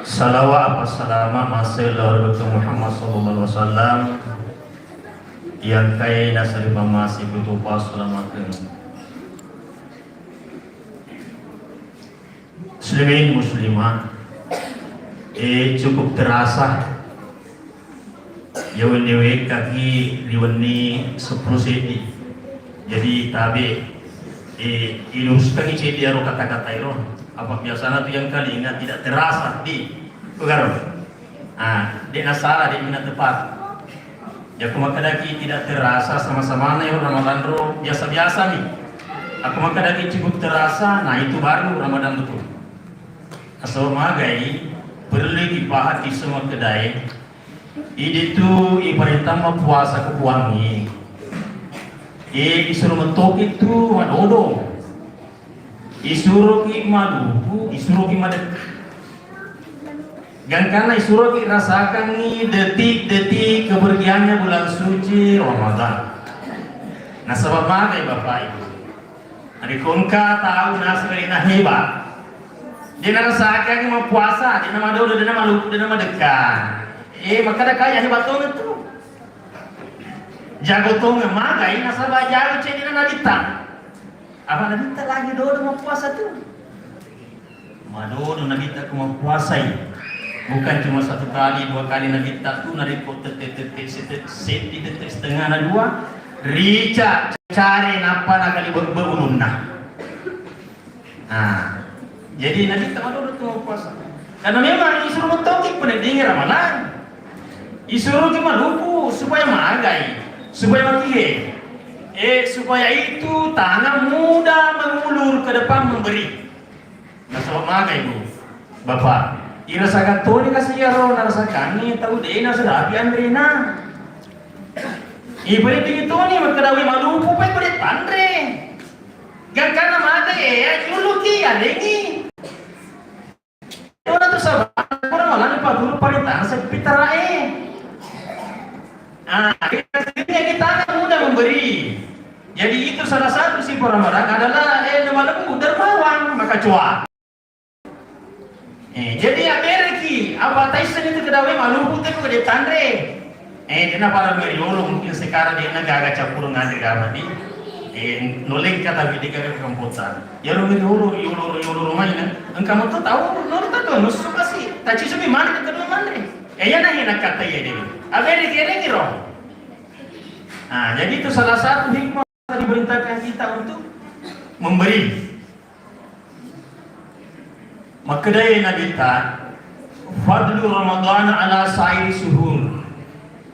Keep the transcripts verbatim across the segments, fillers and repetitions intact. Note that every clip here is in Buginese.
Salawa apa salama masih lor Muhammad sallallahu alaihi wasallam yang kai nasari mamasi kutu pas salamakan. Muslimin muslimat, eh, cukup terasa ya wenni wekkaki ri wenni seppulo seddi. Jadi tabe, eh, iluruskaki ceddi aro kata-kata iro. Apa biasana tu yang kalinga tidak terasa di pegaro. Ah, de' nasala, de' mina tepat. Yakko makkedaki tidak terasa sama-samana ero Ramadan ro biasa-biasa mi. Aku makkedaki cukup terasa, nah itu baru Ramadan betul. Asal magai perlu dipahati semua kedai. Ide tu iparentang mappuasa ku puangi. E, disuruh metoki tu madodo. Isuroki malupu, isuroki madekka. Gangkanna isuroki rasakangngi detik-detik kepergiannya bulan suci Ramadan. Nasaba magai Bapak Ibu. Narekko engka tau nasaba na hebat. De' narasakangngi mappuasa, de' namadodo, de' namalupu, de' namadekka. Eh, makkeda kaya hebat tongeng tu. Jago tongeng magai nasaba jago ceddi na nabitta. Apa nabitta lagi dodo mappuasa tu? Madodo nabitta ko mappuasai. Bukan cuma satu kali, dua kali nabitta tu, narekko tette-tette sete-, seddi tette setengah na dua, rica care nappa nakali bebbe ulunna. Nah, jadi nabitta madodo tu mappuasa. Karena memang disuruh metoki peneddingi Ramadan. Disuruh cuma lupu supaya magai, supaya matihe. Eh, supaya itu tangan mudah mengulur ke depan memberi. Nasaba magai, Bu, Bapak, irasakan toni kasi iyaro narasakangngi tau de' nasadapi anrena. Ibarat itu toni makkeda we malupu pai ko de' tanre. Gangkanna mate, eh, juluki, alengi. Itu tu sabab orang malah lupa dulu parentana sepi terae. Ah, kita kita mudah memberi. Jadi itu salah satu sifat Ramadan adalah, eh, malembu dermawan maka coa. Eh, jadi abereki apa taisseng itu kedawe malupu tu ko de' tanre. Eh, dena pada meriolo mungkin sekarang dena gaga campur ngade gaga di. Eh, noleng kata bidika ke kemputan. Ya lo meriolo, yolo, yolo rumahnya. Engka moto tahu, nol tahu, nusu pasti. Taci subi mana kedua mana. Eh, ya nah, enak kata ya deh. Abereki, abereki ro. Nah, jadi itu salah satu hikmah diperintahkan kita untuk memberi. Makkedai Nabitta, "Fadlu Ramadan ala sairi suhur."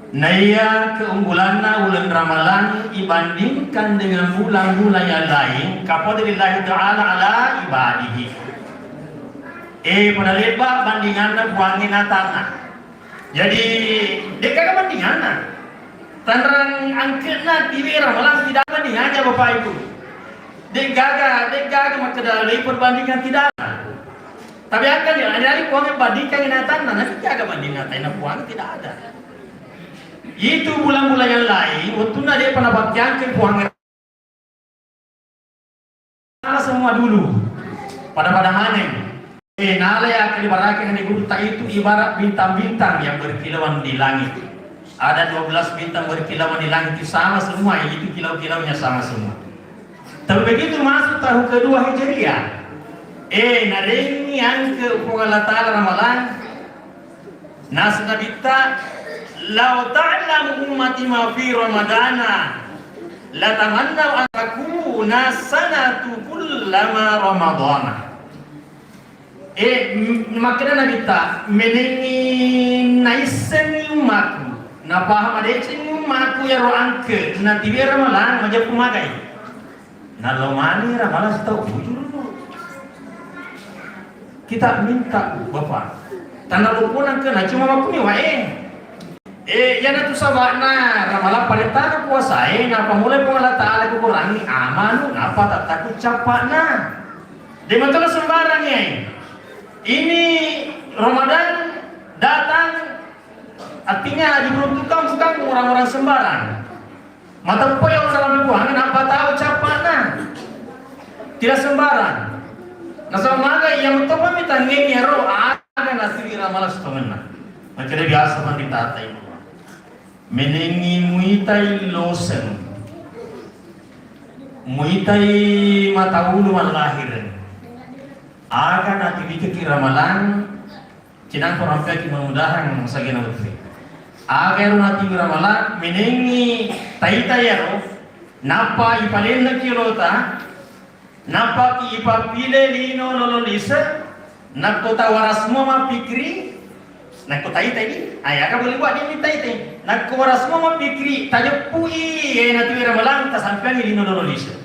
Naiya keunggulanna uleng Ramalang ibandingkan dengan bulan-bulan yang lain, kafadlillahi ta'ala ala ibadihi. Eh, pada lebbak bandinganna Puangnge na tanna. Jadi, de'gaga bandinganna. Tanrang angke'na tiwera malah tidak bandingannya, Bapak Ibu. De'gaga, de'gaga makkeda level bandingan tidak. Tapi akan dia, ada Puang bandingkan natanna, nanti jaga bandingan tanna Puang tidak ada. Itu bulan-bulan yang lain, waktu na dia pernah bakti angke Puang Salah semua dulu. Pada-pada maneng. Eh, nala ya, kali barake nani gurutta itu ibarat bintang-bintang yang berkilauan di langit. Ada dua belas bintang berkilauan di langit itu sama semua, itu kilau-kilaunya sama semua. Tapi begitu masuk tahun kedua Hijriah, eh, narengi angke Puang Allah Ta'ala Ramalang, Nas Nabitta, "Lau ta'lamu ummati ma fi Ramadana, latamannau an takuna sanatu kullama Ramadana." Eh, m-, makkeda Nabitta, menengi naissengi ummaku, napaham madecengi ummaku yaro angke, natiwera malang majeppu magai. Nallo manira malah sitau bujuru. Kita minta, Bapak. Tanah lumpur nangke na cuma makkuni wae. Eh, yana tu sabakna Ramalang parentana puasae, napa mulai Puang Allah Ta'ala kukurangi amalu, napa tattaku cappakna. De matolo sembarang ya. Ini Ramadan datang, artinya diperuntukkan bukan orang-orang sembarang. Mateppa yang salah Puang, napa tau cappakna? Tidak sembarang. Nasaba maga iya metto pami tangngeng iyaro aga Ratu Iramalas tongenna. Makkeda biasa pandita ta ibu. Menengi muitai loseng. Muitai mataulu mallahireng. Aga natiwikeki ramalang, cinang korampeaki mudah-mudahan sagena wettu. Aga ero natiwi ramalang, menengi taita iyaro, nappa ipalenneki olota, Nappaki ipappile lino lolo lise, nakko tawaras mua mappikiri, nakko taitai, ayaga boleh buat ini taitai. Nakko waras mua mappikiri, tajeppui, eh, natiwi ramalang, tasampeangi lino lolo lise.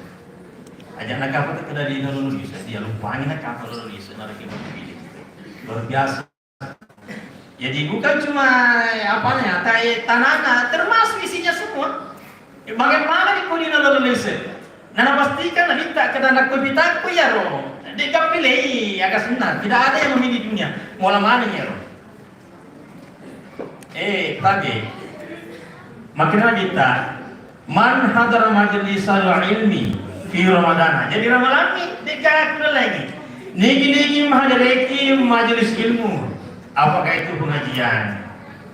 Aja nakapa keda lino lolo lise, dia lupangi nakapa lolo lise, naraki mappikiri. Luar biasa. Jadi bukan cuma, eh, apa namanya, ta-, eh, tanahnya, termasuk isinya semua. Eh, bagaimana di kulino lolo lise? Nah, napastikan nabitta keda nakko bitakku iyaro. De'ga pilih, aga senna. Tidak ada yang memilih dunia. Mola maneng iyaro. Eh, tadi. Makkeda nabitta, "Man hadara majlisal ilmi fi Ramadana." Jadi Ramalangngi, de'ga aku lagi. Nigi-nigi mahadareki majelis ilmu. Apakah itu pengajian?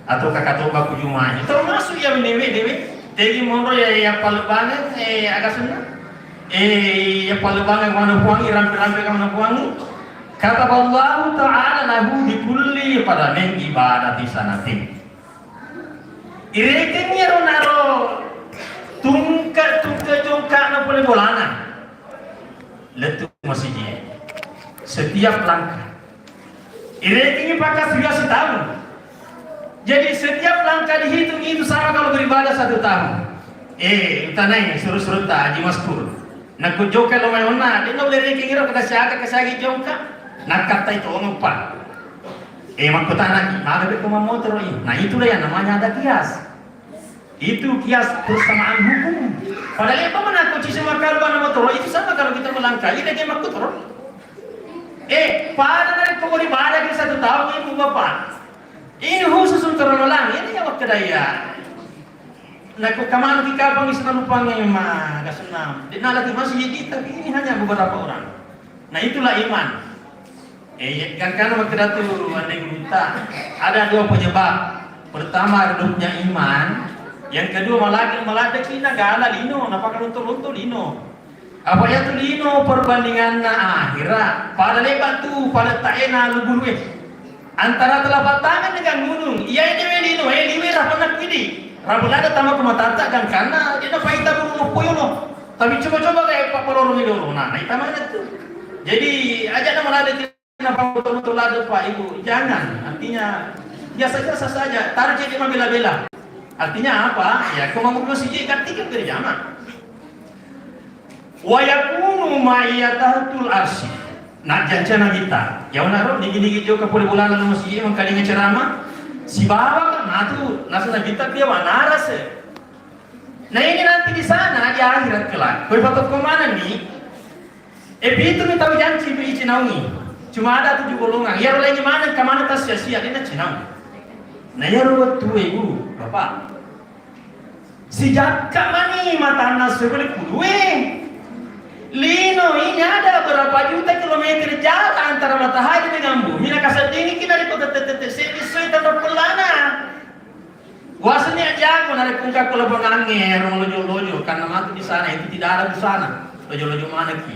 Atau kakak toba ku Jumai? Termasuk ya menewe dewe. Jadi monro ya, ya palebangeng, eh, aga senna. Eh, ya palebangeng mana puangi, rampe-rampe mana puangi. Kataballahu ta'ala lahu bikulli qadamaihi ibadati sanatin. Irekengngi ero naro tungke-tungke jongkana pole bolana. Lettu masigi. Setiap langkah. Irekengngi pakkasiwiang sitaung. Jadi setiap langkah dihitung itu sama kalau beribadah satu tahun. Eh, utanai, suruh-suruh ta, Haji Maskur. Nakko jokka lo mai onna, de' naulle rekeng iro kada siaga ke siagi jongka. Nakkattai tongeng pa. Eh, makkutanaki, maga bekko mammotoro i. Nah, itulah yang namanya ada kias. Itu kias persamaan hukum. Padahal apa mana kunci semua kalau anak motoro itu sama kalau kita melangkahi dan dia makkutoro. Eh, pada dari kau beribadah di satu tahun ibu bapak. Ini khusus untuk orang malang. Ini yang waktu daya. Nakko kamana ki kapang isna rupangnge ma gasenna. De' nalaki masigi, tapi ini hanya beberapa orang. Nah, itulah iman. Eh, kan kan makkeda tu ande gurutta, ada dua penyebab. Pertama redupnya iman, yang kedua maladde, maladde kina gala lino, napaka lonto-lonto lino. Apa iyatu lino perbandinganna ahera, pada lebbak tu, pada taena lubulu'e. Antara telapak tangan dengan gunung, iya dewe lino, eh, liwe rapanna kuidi. Rabu lada tama ke matata dan karena dia na paita bulu poyolo. Tapi coba-coba kayak Pak Poloro Midoro, nah, naita mana tu. Jadi, aja nama lada Kenapa betul-betul ada, Pak, Ibu? Jangan. Artinya, biasa-biasa saja. Target cuma bela-bela. Artinya apa? Ya, kemampuan siji gantikan dari jamaah. Wa yakunu ma'iya tahtul arsy. Nah, jancana kita. Ya, onaro, nigi-nigi jokka pole bolana masigi mengkalinga ceramah. Sibawa kan, nah, tu, nasa kita dia wanarase. Nah, ini nanti di sana, di akhirat kelak. Koi patokko manenni, eh, pitu ni tau janci tu icinaungi. Cuma ada tujuh golongan. Iyaro lainnya maneng, kamana tassia-sia, dena cinau. Nah, iyaro wettu, Ibu, Bapak. Sijakka mani matanna sebelum kudue. Lino ini ada berapa juta kilometer jarak antara matahari dengan bumi. Nah, kaseddingi kita di kota tete-tete, seddi soi tanpa pelana. Waseni ajaku narekko engka ko lapangangnge ero lojo-lojo, karena matu di sana itu tidak ada busana, lojo-lojo manekki.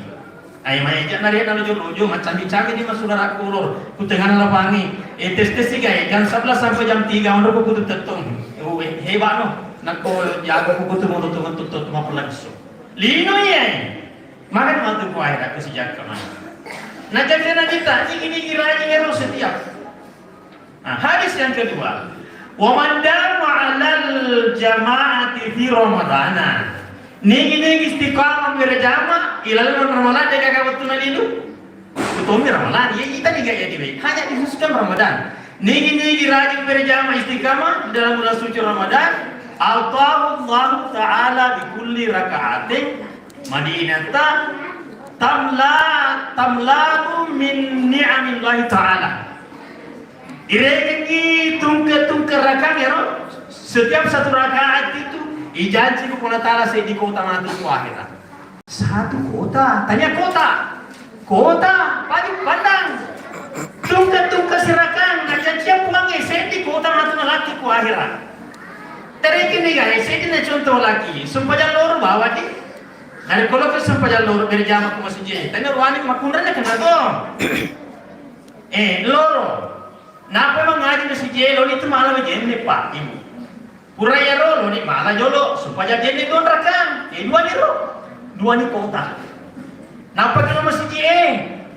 Ai maeja nariana lojo-lojo, macambi-cambi di masudara kulor, ku tengah lapangi, eh, tes-tes siga, eh, jam sebelas sampai jam tiga, onro ku kutu tettong. Oh, eh, hebat no, nakko jago ku kutu moto tu, tu, tu, tu, mapelang so. Lino ye, makan matu ku akhir aku si jangka mana. Nah, jadi kita, ini, ini rajin ero setiap Nah, hadis yang kedua, "Wa man dama 'alal jama'ati fi Ramadana." Nigi-nigi istiqamah berjamaah ilaleng Ramadan de' gaga wettunna lidu. Utomi Ramadan, ya kita juga ya diwe. Hanya dikhususkan Ramadan. Nigi-nigi rajin berjamaah istiqamah dalam bulan suci Ramadan, atahu Allahu ta'ala bi kulli raka'atin madinata tamla, tamla'u min ni'amillahi ta'ala. Irekengngi tungke-tungke rakang ero, setiap satu rakaat itu ijanci ku Puang Allah Ta'ala seddi kota matu ku akhirat. Satu kota, tanya kota. Kota, Pak, pandang. Tungke-tungke sirakang, akhirat. Terekeng ni, guys, seddi na contoh lagi. Sempajang loro bawa di. Narekko lo ke sempajang loro berjamaah ku masjid. Tanya ruani makunranya kena to. Eh, loro. Napa mangaji masjid lo itu malah begini, Pak, Ibu. Pura iyaro lo ni mala jolo, supaya jenne dua rakang. Eh, dua ni ro. Dua ni kota. Napa kena masjid, eh?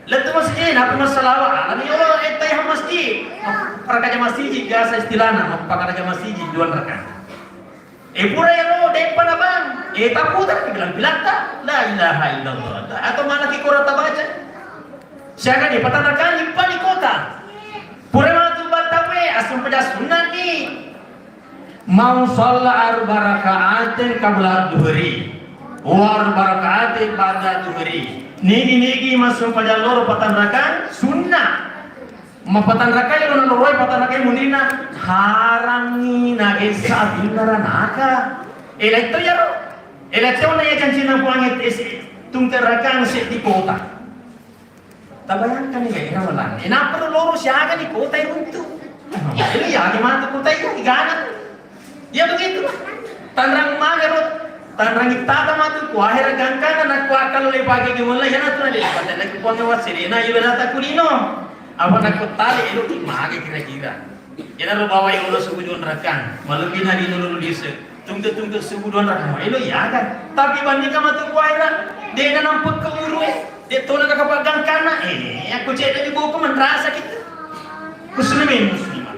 Lettu masjid, napa massalawa? Ala ni jolo, eh, taiha masjid. Parakaja masjid, biasa istilahna, pakaraja masjid, dua rakang. Eh, pura iyaro, deppa na bang. Eh, taputar, bilang-bilang ta. La ilaha illallah. Atau mana ki kora tabaca? Siaga di patarakan, lipa ni kota. Pura matu batawe, asam pedas sunat ni. Mau sholat arba rakaatin qabla duhri, wa arba rakaatin ba'da duhri. Nigi-nigi massumpajang loro patanrakan sunnah. Mapatanrakai lo naloroi patanrakai munrina harangi nagessa abinna ranaka. Eletto yaro. Eletto na ya janjina Puang ese tungke rakang seddi kota. Tabayangkan ni gairah malang. Eh, nappa loro siaga ni kota runtu. Jadi ya, di mata kota itu digana. Ya begitu. Tanrang magaro, tanrang ittata matu ku akhir gangkana na ku akal le pagi di mulai ya natu na de. Pada lagi kuang wasirina iba data kulino. Apa na kota le elo di mage kira-kira. Iyana ro bawai ulo suku juang rakang, malebbi na lino lulu lise. Tungke-tungke suku juang rakang, elo iya kan. Tapi bandingkan matu kuaira, de na nampak ke uru eh, de tona kakak pagang kana, eh, aku cek dari boko menrasa kita. Muslimin, muslimat.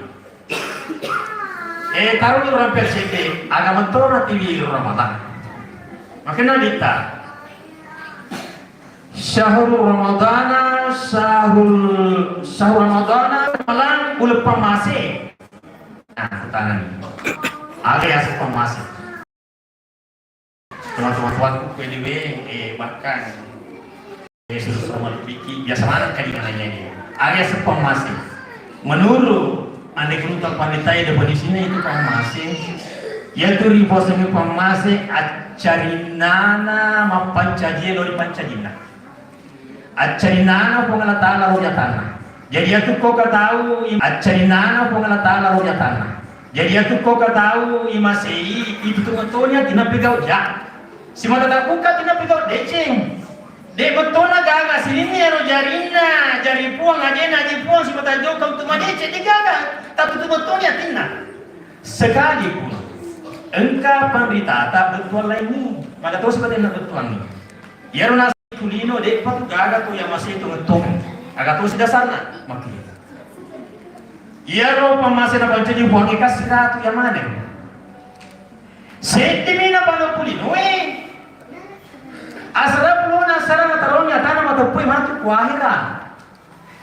Eh, tahu ni orang P C B, agama tona tiwi Ramadan. Makanya kita, Syahrul Ramadana, syahrul, syahrul Ramadana, malang uleng pammase. Nah, pertanyaan. Aga yaseng pammase? Teman-teman tuanku, ku anyway, eh, bahkan, eh, sudah sama lebih, biasa mana kali nanya ini. Aga yaseng pammase? Menurut ande kulutta pandita e definisinya itu pammase. Yaitu riposengnge pammase accarinnana mappancajie lao ri pancajinna. Accarinnana Puang Allah Taala ro jatanna. Jadi iyatu ko katau i-, accarinnana Puang Allah Taala ro jatanna. Jadi iyatu ko katau imasei, itu tu metoni ati napegau ja. Simata tabuka tu napegau deceng. De bettona gaga sininni ero jarinna, jari Puang ajena, aji Puang simata jokka untuk madeceng, de gaga. Tapi tu bettoni atinna. Sekalipun engka panritata bettuang lainni, maka tosi patenna bettuanni. Iyaro nasi kulino de'pa tu gaga to yamase to ngettong. Aga tosi dasarna? Makkeda. Iyaro pammase napancaji Puangnge kasiratu yamaneng. Seddimi napano kulinoe. Asara pulona asara nataroni atana mateppue matu ku ahera.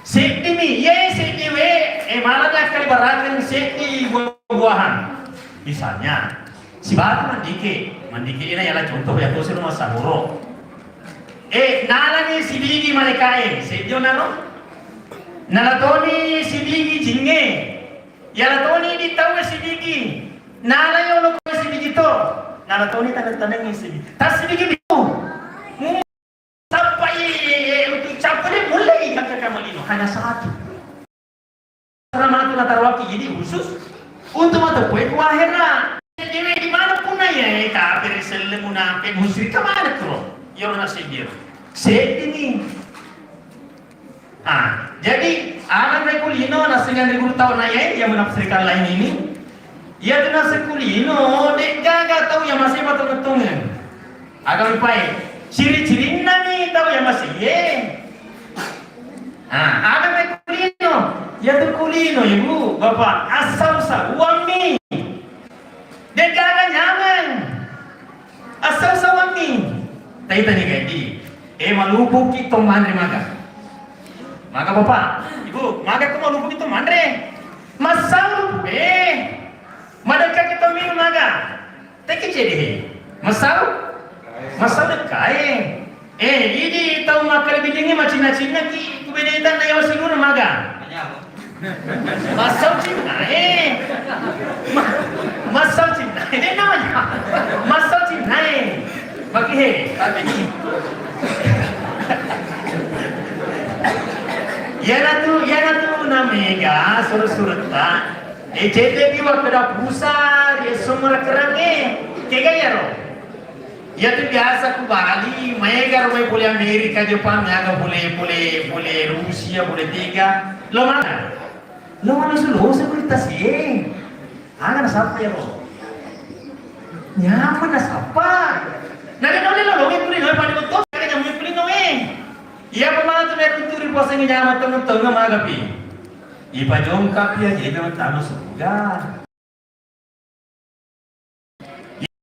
Seddimi, iyae seddi we, eh, malani akkalibarakeng seddi buah-buahan. Misalnya, sibatu mandike, mandike ina yala contoh ya tosi rumah sahuro. Eh, nalani sidigi malekae, seddi onaro. Nalatoni sidigi jingnge. Yala toni di tauwe sidigi. Nala yolo ko sidigi to. Nala toni taneng-tanengi sidigi. Tas sidigi bitu. Tappai, eh, untuk campur deh, mulai kakak kamu lino, hanya satu. Karena matu natarwaki jadi khusus untuk mata kue ku ahera. Jadi di mana pun ya, eh, kafir, Islam, munafik, musyrik, ke mana tuh? Ya, orang sedih. Sedih nih. Ah, jadi, anak kulino, nasengan ri guru tau naya, yang menafsirkan lain ini, iya tu nase kulino, de'gaga tau yamase patongettongen. Aga rupae, ciri-cirinna mi tau yamase, ye. Ah, aga me kulino, iya tu kulino, ibu, bapak, asau-sauang mi. De'gaga nyameng. Asau-sauang mi. Taita ni gaidi. Eh, malupuki to manre maga. Maga bapak, ibu, maga ko malupuki to manre. Masau lupu, eh. Madekka kita minum maga. Teki cede. Masau? Masau dekkae. Eh, idi tau makkalebilingnge macinna-cinna ki, ku benetanna yawa sinura maga. Massau cinnae. Ma-, massau cinnae. De namanya. Massau cinnae. Bagi he, tapi. Iyanatu, iyanatu namega surut-surutta. E, cedde pi wakkeda pusa ri esso merekkerangnge. Kega iyaro? Iyatu biasa ku Bali, maega ro mai pole Amerika, Jepang, aga pole, pole, pole Rusia, pole tega. Lo mana? Lo mana sulo se ku tasie. Aga nasappa iyaro? Nyameng nasappa. Nade nole lo loge kuli noe pada betul, aga nyameng kuli noe. Iya pematu me kunturi puasengnge nyameng tengeng-tengeng magapi. Ipajongkapi aja ibe mattama surga.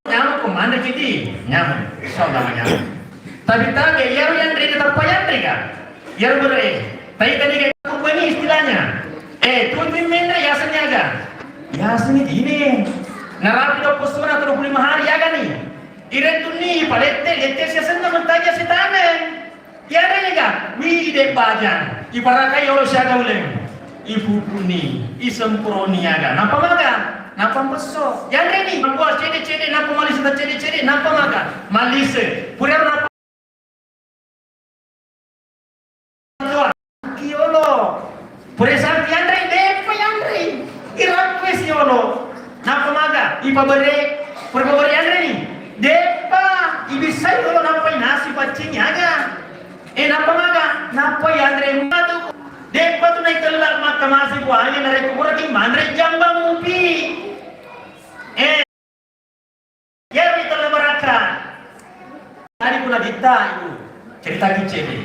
Nyameng ko manre ceddi, nyameng. Insyaallah manyameng. Tapi tabe iyaro yanre tappa yanre ga? Iyaro bere. Tapi tadi kayak apa ini istilahnya? Eh, tuti menre yasengnge aga? Yasengnge dine. Narapi dua puluh setengah atau dua puluh lima hari aga ni? Irentunni palette, lette siasenna mentaja setane. Iyarega, wi de bajang, iparakai yolo siaga uleng, ipupuni, isemproni aga, nappa maga, nappa pesso. Yanreni, makua cede-cede, nappa malise ta cede-cede, nappa maga, malise. Pura nappa yolo. Pura sampi yanre, depa yanre. Irakwe si yolo. Nappa maga, ipabere, pura pabere yanreni. Depa, ibissai yolo nappa inasi paccingi aga. Eh, nappa maga, nappa yanre matu. Depa tu naitella makkamasi buahnya narekko puraki manre jambang mupi. Eh, yari tella barakka. Tadi puna Nabitta itu cerita kicene.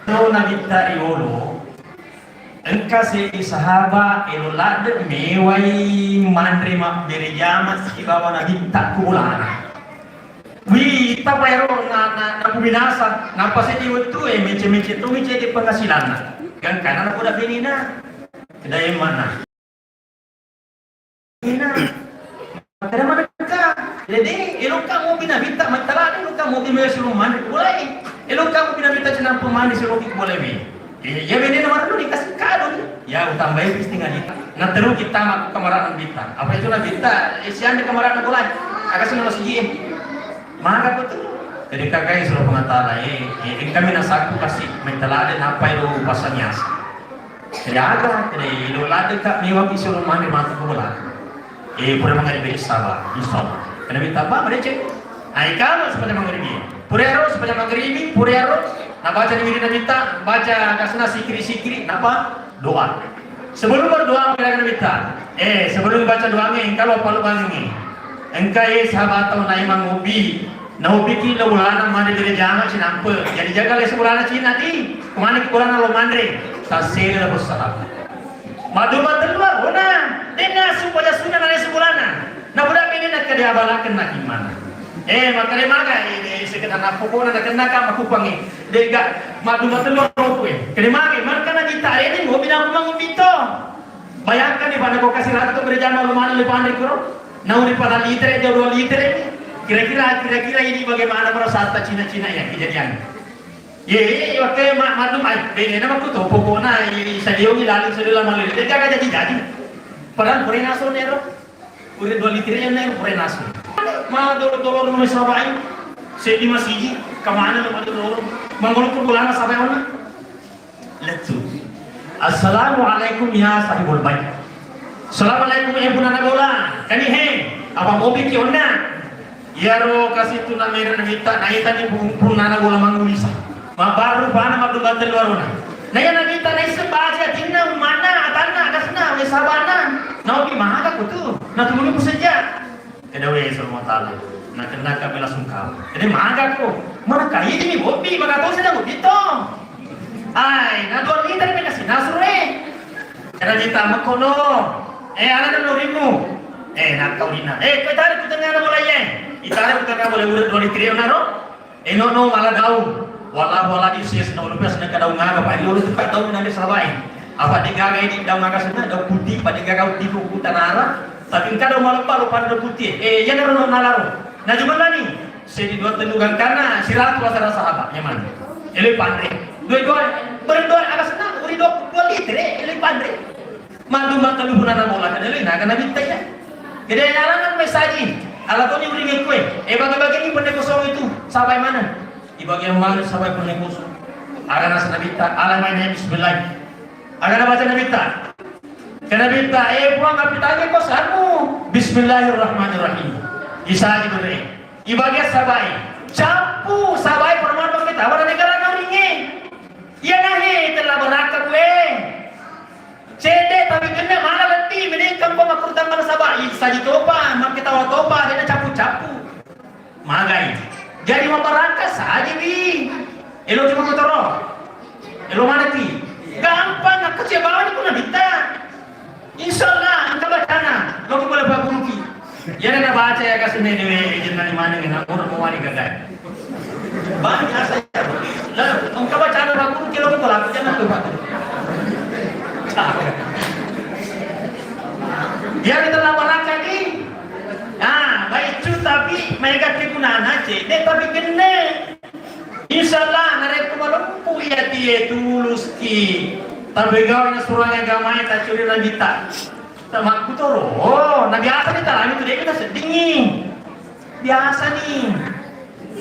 Lo Nabitta riolo, engka seddi sahaba elo ladde mewai manre mabbere jama sibawa Nabitta ku bolana. Wi, tappa ero na, na, napuminasa, nappa seddi wettu e mece-mece to mece di penghasilanna. Gangkana napoda benina. Kedai mana? Ina. Kada manekka. Jadi, elokka mopi Nabitta mattala, elokka mopi me suruh mandi boleh. Elokka mopi Nabitta cenampu mandi suruh ki boleh mi. Eh, ya bene nomor lu dikasih kado ni. Ya utambai pisting aja. Nah, terus kita mak kamarana Nabitta. Apa itu Nabitta? Eh, sian di kamarana boleh. Agak senang masih. Maka betul. Jadi kakai suruh pengatala, eh, eh, kami nasaku kasih mentalade napai lu pasang yasa. Jadi aga, jadi lo ladde ka mewa pi solo mane matu bola. Eh, pura mangaribi saba, insyaallah. Kena minta apa, madeceng? Ai kamu sepanjang mangaribi. Pura ero sepanjang mangaribi, pura ero. Nah, baca di wirid Nabitta, baca kasna sikiri-sikiri, napa? Doa. Sebelum berdoa, kira Nabitta. Eh, sebelum baca doanya, engka lo palu bangi. Engka e sahabat tau naimang ubi. Naupiki lo bolana mane dere jama cinampe. Jadi jaga le sebolana cina di. Kemana ki bolana lo manre? Tasere lo sahabat. Maduma tellu arona. Denna supaya sunna nale sebolana. Nah, budak ini nak kede abalaken nak imana. Eh, makare maga ini sekedar nak pokokna nak kena ka makupangi. Dega maduma tellu arona kue. Kede maga, maka Nabitta ini mau bilang mau pito. Bayangkan nih, pada kau kasih ratu tuh berjamaah lu mana lu pandai kuro? Nauri pada liter aja dua liter ini. Kira-kira, kira-kira ini bagaimana perasaan tak Cina-Cina ya kejadian? Ye, ye, ye, waktu ma-, maklum, ay, bene nama ku to, pokokna, i, sadiongi lalu sudah lama lagi. Dia kagak jadi-jadi. Padahal pure naso nero. Pure dua liter ya nero, pure naso. Ma dolo-dolo rumah sabai. Sedih masih, kemana lu pada dolo? Manggolo ku bolana sabai ona. Lettu. Assalamualaikum ya sahibul bait. Assalamualaikum ya punana bola. Kani he, apa mobil ki onna? Iyaro kasitu na mere Nabitta, naitani pu-, punana bola mangulisa. Mabarru pana maddu battel waruna. Naya Nabitta naisseng baca atinna, umana, atanna, agasna, we sabana. Naopi maga kutu. Natulungi ku sejja. Kedawe Subhanahu wa Ta'ala. Nakennaka bela sungkawa. Jadi maga ko. Mana kayi ini bobbi, maga to sedang bobbi to. Ai, na dua liter mi kasih nasru e. Kada jita makono. Eh, ala na nurimu. Eh, na kau dina. Eh, kau tarik ku tengah na mulai e. Itarik ku tengah mulai urut dua liter na ro. Eno no mala daung. Wala wala di sis no lupa seneng ka daung aga pa dulu tu pa daung nang sabai. Apa digaga ini daung aga seneng daung putih pa digaga uti ku tanara. Tapi engka daung mala pa lupa daung putih. Eh, iya na ro no nalaro. Na jumlah ni. Sedi dua telu gangkana siratu asara sahabat nyaman. Ele panre. Dua dua berdoa aga seneng uri dua dua liter ele panre. Maddu mattellu punana bola, kada loi naga Nabitta iya. Jadi, alangan mai saji. Ala toni uringi kue. Eh, bagi-bagi ni penne kosong itu. Sabai mana? Di bagian mana sabai penne kosong? Aga nasa Nabitta, ala mai naik bismillah. Aga nabaca Nabitta. Kena bita, eh, Puang, apitagi ko sanmu. Bismillahirrahmanirrahim. Isaji bere. Ibagi sabai. Cappu sabai permata kita, wala negara kau ringe. Iya nahe, telah berakka gue. Cede, tapi kena mana leti, menengkang ko makurutang mana sabai. Isaji topa, makkitawa topa, dena cappu-cappu. Magai. Jadi mabarakka sajiwi. Elo cuma motoro. Elo maneti. Gampang, aku cek bawa ni kuna bita. Insya Allah, engka bacana. Lo boleh Pak Guru ki. Ya, na baca ya, kasih nenek, eh, jangan di mana, kena orang mau wali gagal. Banyak saya. Lah, engka bacana Pak Guru ki, lo boleh, jangan tuh, Pak. Ya, kita lah barakka ni. Nah, baik cu, tapi maega kegunana cede, tapi genne. Insya Allah, narekko malempu iya tie tuluski, tapi gawe na surang agamae, tacuri lagi tak. Tak makkutoro, oh, na biasa ni talami tu, dia kita sedingi. Biasa ni.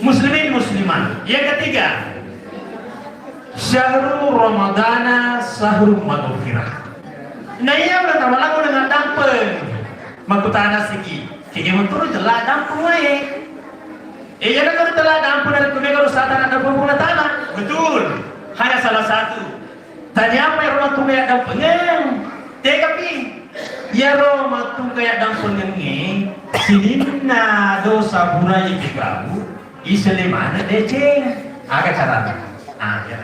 Muslimin muslimat. Yang ketiga, syahru Ramadana syahru maghfirah. Nah, iya udah tamalang udah ngaddampeng. Makkutana siki, kige menturu telah dampeng wae. Eh, iya kan telah dampeng dari kubega usaha tanah dampeng Puang Ta'ala. Betul. Hanya salah satu. Tania apa yang rumah tunggu yang dampengeng? Tega pi. Iyaro matungka yaddampengengnge, sininna dosa purae pegau, iselle maneng deceng. Aga carana? Ah, ya.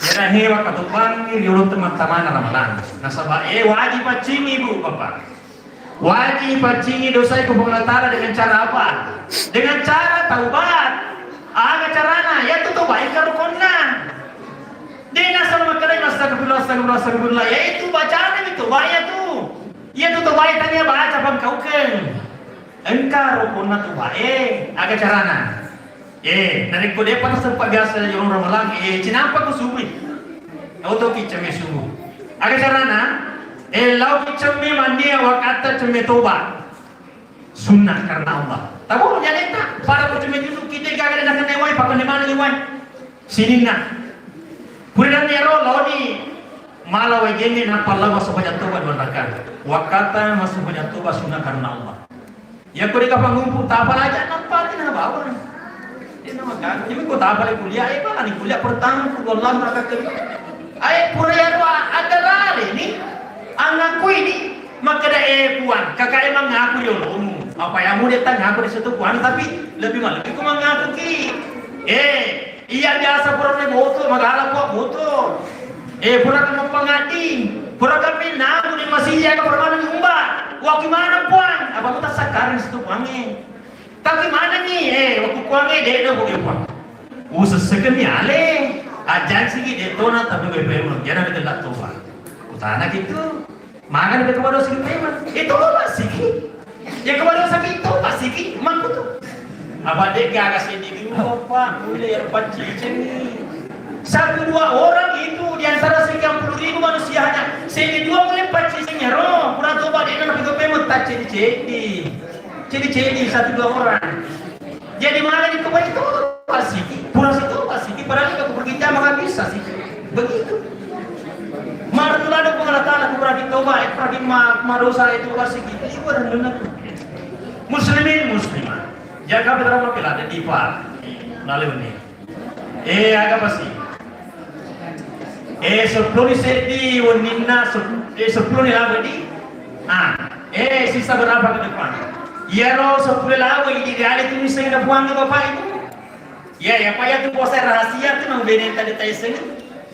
Iyana hewa katobangngi riolo teman-tamana Ramalang. Nasaba, eh, wajib paccingi, Bu, Bapak. Wajib paccingi dosa itu Puang Allah Ta'ala dengan cara apa? Dengan cara taubat. Aga carana? Yaitu tobat engka rukonna. De' naseng makkedai, "Astagfirullah, astagfirullah, astagfirullah." Yaitu bacana mi tobae tu. Iya tu tobae tania baca pangkaukeng. Engka rukonna tobae, aga carana? Eh, narekko de'pa nasempa biasa jorong Ramalang, eh, cinampa ko subuh. Auto ki cemme subuh. Aga carana? Eh, lao ki cemme mannia wakatta cemme toba. Sunnah karena Allah. Tabo, ya, deta. Pada kucumi juzu kita gagal dan kena wai, pakai mana ni wai? Sininna. Pura dan ero laoni mala wai gemme, nappa Allah masuk banyak toba dua rakaat. Wakata masuk banyak toba sunnah karena Allah. Ya, kau deka pangumpu, tapal aja, nampak ni, nah, bawa. Dia nama kan, ini kau tapal kuliah, eh, malah ni kuliah pertama, ku Allah rakaat kedua. Ai, pura ya dua, ada lari ni. Angakui ni. Makkeda, "Eh, Puang, kakak emang ngaku di olomu. Apa yang mau datang ngaku di situ Puang, tapi lebih malah aku mengaku ki." Eh, iya biasa pura ni moto, magala kok moto. Eh, pura kamu pengadi, pura kami namu di masih ya pura mana nyumba. Wah, gimana Puang? Apa kita sekarang situ Puang eh? Tapi mana ni? Eh, waktu Puang eh, dek dah, Puang. Useseken ni ale. Ajan sigi dek tona, tapi gue pemang. Jangan kita toba. Utana gitu. Maka dia kepada sigi pemang. Itu toba sigi. Ya kepada sigi toba sigi. Mangku tu. Apa dek gak kasih di dulu, Pak? Mulai ya pancing ni. Satu dua orang itu di antara sekian puluh ribu manusia hanya segi dua mulai pancing roh. Kurang toba dia nak pergi pemang tak cedi-cedi. Cedi-cedi satu dua orang. Jadi malah di kembali toba siki, pura si toba siki, padahal itu pergi jam makan bisa sih. Begitu. Marah tuh ada pengalatana, pura di toba, eh, pura di ma-, madosa itu toba siki. Itu ada benar tuh. Muslimin muslimat. Jaga betul apa pila ada di Pak. Lalu ini. Eh, aga pasi? Eh, seppulo ni seddi wenninna, sep-, eh, seppulo ni lawe di. Ah, eh, sisa berapa ke depan? Iyaro seppulo lawe di, di ada tu miseng na Puang, Bapak Ibu. Ya, ya, Pak, ya tu puasa rahasia tu nang bene tadi taiseng.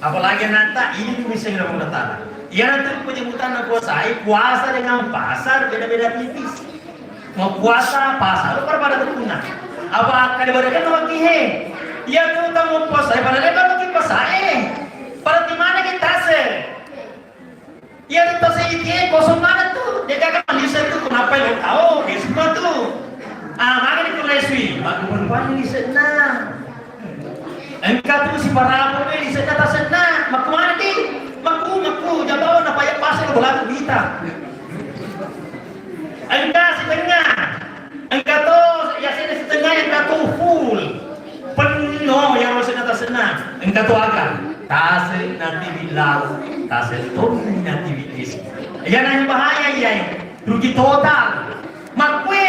Apalagi nanta ini tu miseng na Puang Ta'ala. Iyana tu penyebutan na puasa, eh, puasa dengan pasar beda-beda tipis. Mau puasa, pasar, lu pada pada tukuna. Apa kada barakan waktu he? Iya tu tamu puasa, pada lebar waktu puasa, eh. Pada di mana kita se? Iya tu tase itu, eh, kosong mana tu? Dia kagak bisa tu, kenapa yang tahu? Dia semua tu. Ah, mana di Kuleswi? Bagus berubah di sana. Engka tu si parapo me lise'na tasenna, makkumaneng di? Makku, makku, jabawa napaya paseng bola tu wita. Engka sitengnga, engka to yasena sitengnga, engka to full. Penno yaro lise'na tasenna, engka to aga? Tase natiwi lau, tase tonni natiwi es. Iyana yang bahaya iya, rugi total. Makkue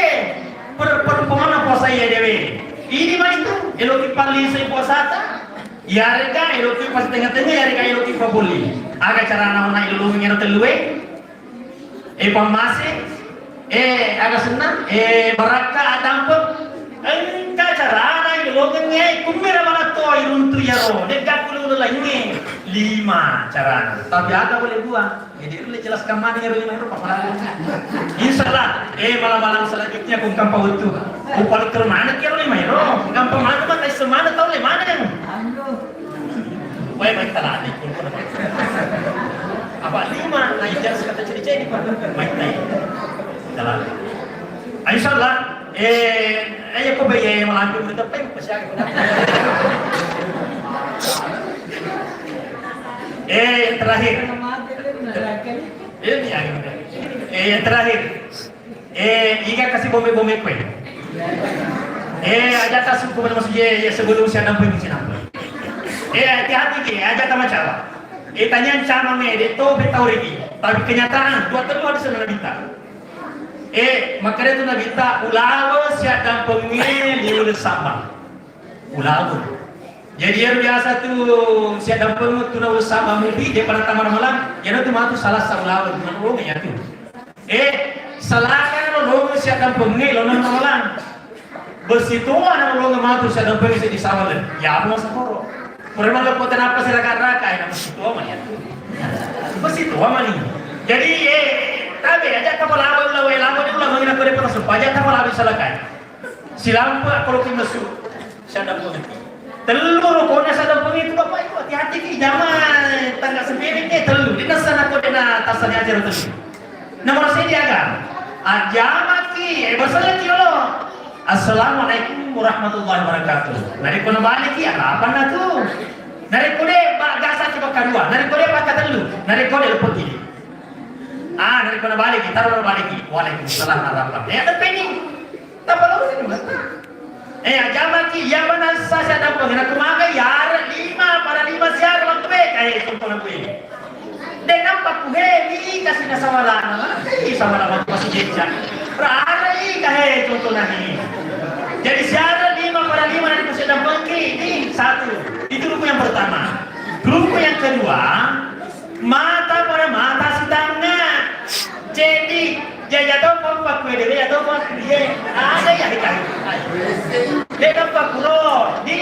per-, perumpamanna puasa iya dewe. Ini mah itu, eloki pallisai puasata. Iyarega eloki pas tengah-tengah, iyarega eloki papolli. Aga carana mana ilolongi ero tellue? E pammase, e aga senna, e barakka adampeng. Engka carana ilolongengnge, kummira manatto iruntu iyaro, de'ga kulo laingnge. Lima carana. Tapi aga boleh dua? Jadi, ulle jelaskan mana yang lima euro, Pak. Insya Allah, eh, malam-malam selanjutnya aku gampang waktu. Aku paling termana kira lima euro. Gampang mana, Pak? Tais mana tahu lima mana yang? Wah, baik, tak ada. Apa lima? Nah, itu harus kata ciri-ciri, Pak. Baik, baik. Jalan. Ah, insya Allah, eh, eh, ya, kok, eh, malam itu udah, Pak, masih ada. Eh, yang terakhir. Eh, yang terakhir. Eh, iga kasi bombe-bombe kue. Eh, aja kasi kue masuk ye, ye sebelum saya nampai di sini. Eh, hati-hati ki, aja sama cara. Eh, tanya sama me, de to be tau riki. Tapi kenyataan, dua telu ada sana kita. Eh, makanya itu Nabi ta ulawa siap dampengnya di udah sama. Ulaweng. Jadi, iyaro biasa tu siaddampeng tu na usaba mupi, de pada tamara malam, iyaro tu matu salasa ulaweng, tu na lolonge iyatu. Eh, salaka na lolonge siaddampengnge, lolonge na malam. Besi toa na lolonge matu siaddampengnge seddi sawale. Ya, apa masa koro? Pura malam kota napa siraka-raka, ya, besi toa mani iyatu. Besi toa mani. Jadi, eh, tabe aja kapalawa, ulaweng, ulaweng, ulaweng, ulaweng, ulaweng, ulaweng, aja kapalawa salakai. Silampe' akkoloki messu, siaddampengeng. Tellu rukuna siaddampengeng itu, Bapak Ibu, hati-hati ki, jama tangga sepele ke tellu. Di nasa nako dena tasani aja tellu. Nomor seddi aga? Ajamaki, eh, basellaki yolo. Assalamualaikum warahmatullahi wabarakatuh. Narekko nabaliki, apa na tu? Narekko de, ba, gasa ki bakka dua. Narekko de, bakka tellu. Narekko de, leppo ki. Ah, narekko nabaliki, taro nabaliki. Waalaikumsalam warahmatullahi. Ya, tapi ini. Tappa lo sini, Mas. Eh, ajamaki, iya manassa siadampeng, nakku maga, yare lima, pada lima siare, makku beka, eh, contohna kue. De' nampa ku heli, kasih na sawalana, eh, sawalana masih jeja. Rare, eh, kahe, contohna ni. Jadi siare lima pada lima dari masih dampengki, ini satu. Itu ruku yang pertama. Ruku yang kedua, mata pada mata sitangnga. Jadi, jaja to pappakku ede, jaja to pakkue. Ada ya hita. De' napakkuro. Di,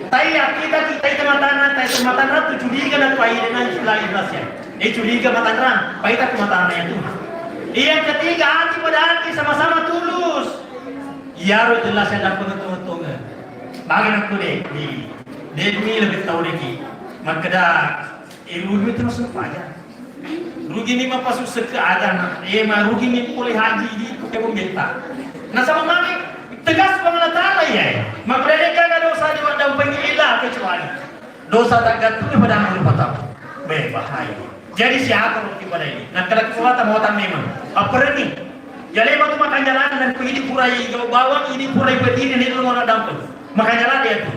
tai ya kita, kita itu matana, tai itu matana tu curiga na tu aire na lagi rahasia. Eh, curiga matana, paita ku matana ya tu. Yang ketiga, hati pada hati sama-sama tulus. Iyaro jelas ya dapat betul-betul. Bagi aku deh, di, de' mi lebih tahu deh ki. Makkeda, eh, rugi terus lupa aja. Rugi ni mapasusseng ke agama. Eh, ma rugi ni pole haji di pake bombetta. Nasaba magi tegas Puang Allah Taala ya. Makkeda de' gaga dosa di waddang pengila kecuali dosa tak gantung pada amal patah. Be, bahaya. Jadi siapa rugi pada ini? Nah, kalau kita mau tang memang. Apa ni? Ya, lewat tu makanya lah, dan pergi di pura hijau bawang, ini pura hijau ini, ini lu mau dampeng. Makanya lah dia tu.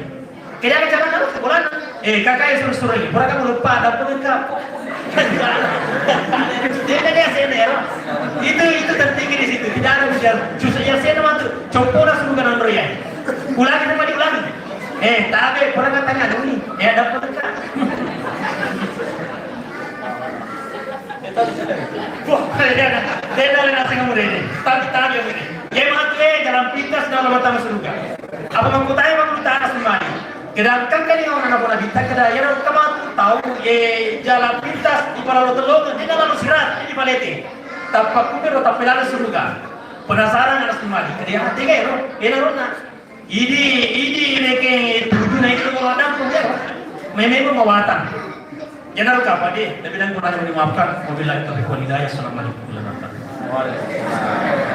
Kira-kira cara kalau sekolah, eh, kakak yang suruh-suruh ini, pura kamu lupa, ada pun enggak. Dia tadi S N R. Itu, itu tertinggi di situ, tidak ada bicara. Susah ya, saya nama tu, compo dah suruh ke nomor ya. Ulangi sama diulangi. Eh, tabe, pura katanya dulu nih. Eh, ada pun enggak. Wah, iya, iya. Beda dengan asing kamu ini. Tapi tadi yang ini. Iya, mati, eh, jalan pintas dalam batang surga. Apa mangkutai, mangkutai atas kembali. Sedangkan kan ini orang anak bola kita, kada, ya, orang kamu tahu, eh, jalan pintas di Palalu Teluk, dia lalu sirat, ini palete. Tappa kuda, tapi lalu surga. Penasaran atas kembali. Dia hati kayak, ini rona. Idi, idi, neke tujuh naik ke rumah dampung ya. Memang mawatang. Jangan lupa, Pak, deh. Lebih dan kurang dimaafkan. Wabillahi taufiq wal hidayah. Assalamualaikum warahmatullahi wabarakatuh.